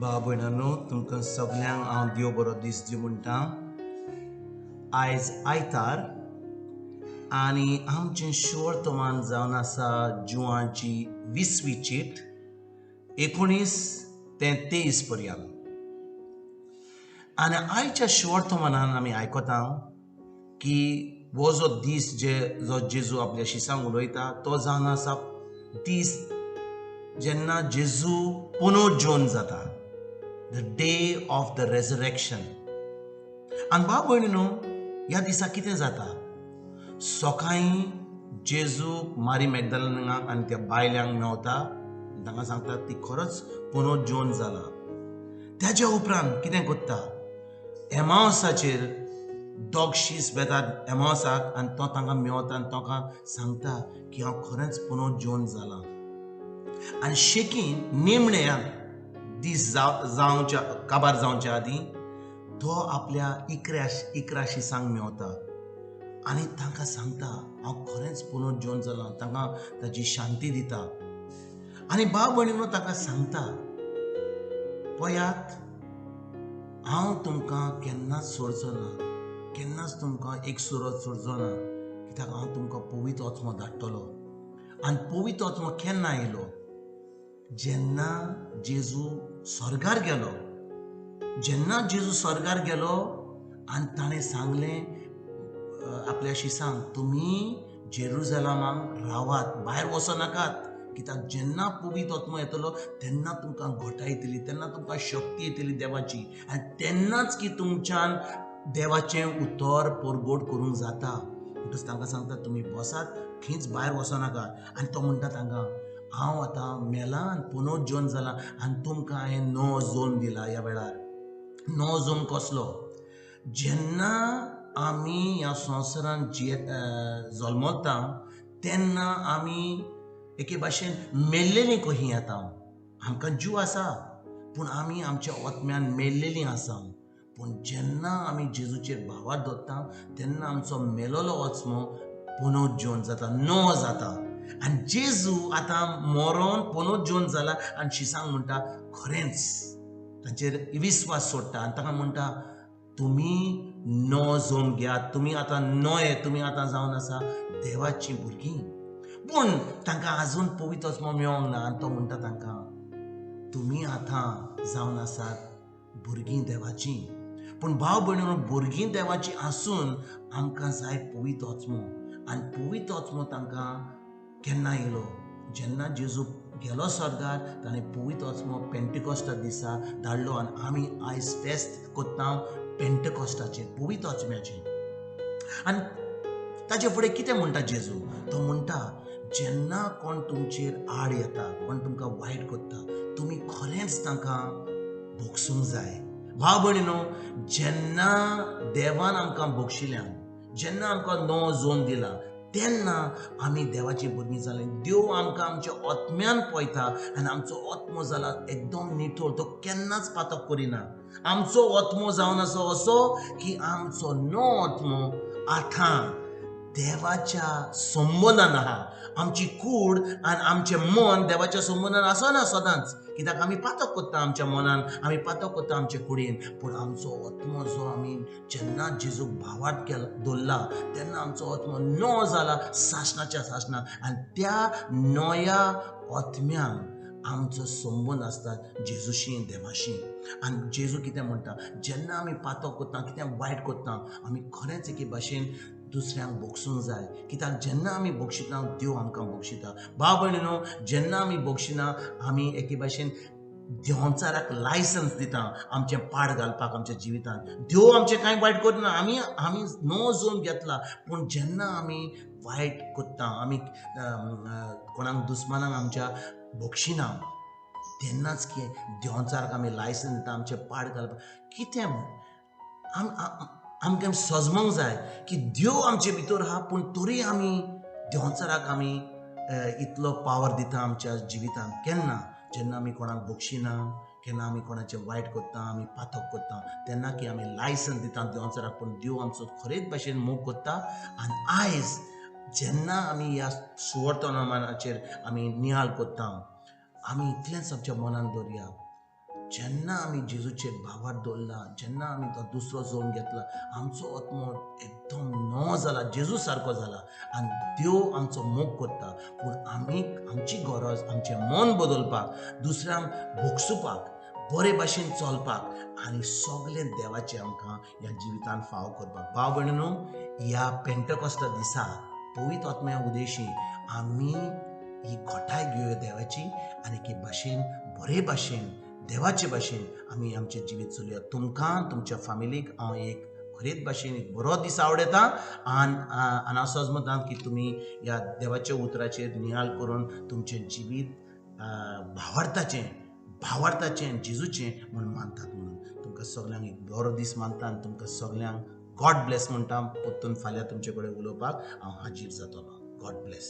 भाव भयणांनो, तुमकां सगल्यांक हांव देव बरो दीस दिवं म्हणटा. आयज आयतार आनी आमचें शुवर्तमान जावन आसा जुवांची 20वी चीट 19 ते 23 पर्यंत. आनी आयच्या शुवर्तमानान आमी आयकता की हो जो दीस जे जो जेजू आपल्या शिसांक उलयता तो जावन आसा दीस जेन्ना जेजू पुनर्जोन जाता, the day of the resurrection. आनी भाव भयणीनो, ह्या दिसा कितें जाता, सकाळीं जेजू मारी मॅगदालनाक आनी त्या बायल्यांक मेवता, तांकां सांगता ती खरोच पुनर्जोन जाला. त्याच्या उपरांत कितें करता, एमावसाचेर दोग शीस वेतात एमावसाक आनी तो तांकां मेवता आनी तांकां सांगता की हांव खरेंच पुनर्जोन जाला. आनी शेकीन निमण्या दीस जावच्या काबार जावच्या आदीं तो आपल्या 11 शिसांक मेवता आनी तांकां सांगता हांव खरेंच पुनर्जोन जाला, तांकां ताजी शांती दिता. आनी भाव भयणीनो ताका सांगता, पळयात हांव तुमकां केन्नाच सोडचो ना, केन्नाच तुमकां एक सुरत सोडचो ना, कित्याक हांव तुमकां पवित्र आत्मो धाडटलो. आनी पवित्र आत्मो केन्ना आयलो, जेन्ना जेजू स्वर्गार गेलो. जेन्ना जेजू स्वर्गार गेलो आनी ताणें सांगलें आपल्या शिसांक, तुमी जेरुजलमाक रावात, भायर वचो नाकात, कित्याक जेन्ना पवित्र आत्मो येतलो तेन्ना तुमकां घटाय येतली, तेन्ना तुमकां शक्ती येतली देवाची, आनी तेन्नाच की तुमच्यान देवाचें उतर परगोट करूंक जाता. म्हणटच तांकां सांगता तुमी बसात, खंयच भायर वचो नाकात. आनी तो म्हणटा तांकां, हांव आतां मेला आनी पुनर्जोन जाला आनी तुमकां हांवें नवो जोन दिला. ह्या वेळार नवो जोन कसलो, जेन्ना आमी ह्या संवसारांत जल्मता तेन्ना आमी एके भाशेन मेल्लेलीं कहीं येता. आमकां जीव आसा पूण आमी आमच्या आत्म्यान मेल्लेलीं आसा. पूण जेन्ना आमी जेजूचेर भावार दवरता तेन्ना आमचो मेलोलो आत्मो पुनर्जोन जाता, नवो जाता. आनी जेजू आतां मरोन पुनर्जोन जाला आनी शिसांक म्हणटा खरेंच तांचेर विस्वास सोडटा आनी तांकां म्हणटा तुमी नवो जोम घेयात, तुमी आतां नवे, तुमी आतां जावन आसा देवाचीं भुरगीं. पूण तांकां आजून पवित्र आत्मो मेळोंक ना आनी तो म्हणटा तांकां तुमी आतां जावन आसात भुरगीं देवाचीं. पूण भाव भयणीनो, भुरगीं देवाचीं आसून आमकां जाय पवित्र आत्मो. आनी पवित्र आत्मो तांकां केन्ना येयलो, जेन्ना जेजू गेलो स्वर्गार ताणें पवित्र आत्मो पेंटेकॉस्टा दिसा धाडलो. आनी आमी आयज फेस्त करता पेंटेकॉस्टाचें, पवित्र आत्म्याचें. आनी ताचे फुडें कितें म्हणटा जेजू, तो म्हणटा जेन्ना कोण तुमचेर आड येता, कोण तुमकां वायट करता, तुमी खरेंच तांकां भोगसूंक जाय. भाव भयणीनो, जेन्ना देवान आमकां भोगशिल्यान, जेन्ना आमकां नवो जोन दिला तेन्ना आमी देवाची भुरगीं जालीं. देव आमकां आमच्या आत्म्यान पळयता आनी आमचो आत्मो जाला एकदम नितळ, तो केन्नाच पातक करिना. आमचो आत्मो जावन आसा असो की आमचो नवो आत्मो आतां देवाच्या संबंदान आहा. आमची कूड आनी आमचें मन देवाच्या संबंदान आसना सदांच, कित्याक आमी पातक करता आमच्या मनान, आमी पातक करता आमचे कुडीन. पूण आमचो आत्मो जो आमी जेन्ना जेजूक भावार्थ केला दवरला तेन्ना आमचो आत्मो नवो जाला सासणाच्या सासणा. आनी त्या नव्या आत्म्यांक आमचो संबंद आसता जेजूशी, देवाशी. आनी जेजू कितें म्हणटा, जेन्ना आमी पातक करता, कितें वायट करता, आमी खरेंच एके भाशेन दुसऱ्यांक भोगसूंक जाय, कित्याक जेन्ना आमी भोगशिता देव आमकां भोगशिता. भाव भयणीनो, जेन्ना आमी भोगशिना आमी एके भाशेन देंवचाराक लायसन्स दिता आमचें पाड घालपाक आमच्या जिवितांत. देव आमचें कांय वायट करना, आमी आमी नवो जोन घेतला. पूण जेन्ना आमी वायट करता, आमी कोणाक दुस्मानाक आमच्या भोगशिना, तेन्नाच की देंवचाराक आमी लायसन्स दिता आमचें पाड घालपाक. कितें आमकां सजमोंक जाय की देव आमचे भितर आहा, पूण तरी आमी देंवचाराक आमी इतलो पावर दिता आमच्या जिवितांत. केन्ना, जेन्ना आमी कोणाक भोगशिना, केन्ना आमी कोणाचें वायट करता, आमी पातक करता, तेन्ना की आमी लायसन्स दिता देंवचाराक. पूण देव आमचो खरेच भाशेन मोग करता. आनी आयज जेन्ना आमी ह्या सुवर्तमानाचेर आमी नियाळ करता, आमी इतलेंच आमच्या मनान दवरया, जेन्ना आमी जेजूचेर भावार्थ दवरला, जेन्ना आमी तो दुसरो जल्म घेतला, आमचो आत्मो एकदम नवो जाला, जेजू सारको जाला आनी देव आमचो मोग करता. पूण आमी आमची गरज आमचें मन बदलपाक, दुसऱ्यांक भोगसुपाक, बरे भाशेन चलपाक आनी सगळें देवाचें आमकां ह्या जिवितान फाव करपाक. भाव भयणीनो, ह्या पेंटकॉस्टा दिसा पवित्र आत्म्या उदेशी आमी ही घटाय घेवया देवाची आनी एके भाशेन बरे भाशेन देवाचे भाशेन आमी आमचें जिवीत चलया. तुमकां तुमच्या फामिलीक हांव एक खरेच भाशेन एक बरो दीस आवडयता आनी हांव समजता की तुमी ह्या देवाच्या उतराचेर नियाळ करून तुमचें जिवीत भावार्थाचें भावार्थाचें जेजूचें म्हूण मानतात. म्हणून तुमकां सगल्यांक एक बरो दीस मानता आनी तुमकां सगल्यांक गॉड ब्लेस म्हणटा. परतून फाल्यां तुमचे कडेन उलोवपाक हांव हाजीर जातलो. God bless.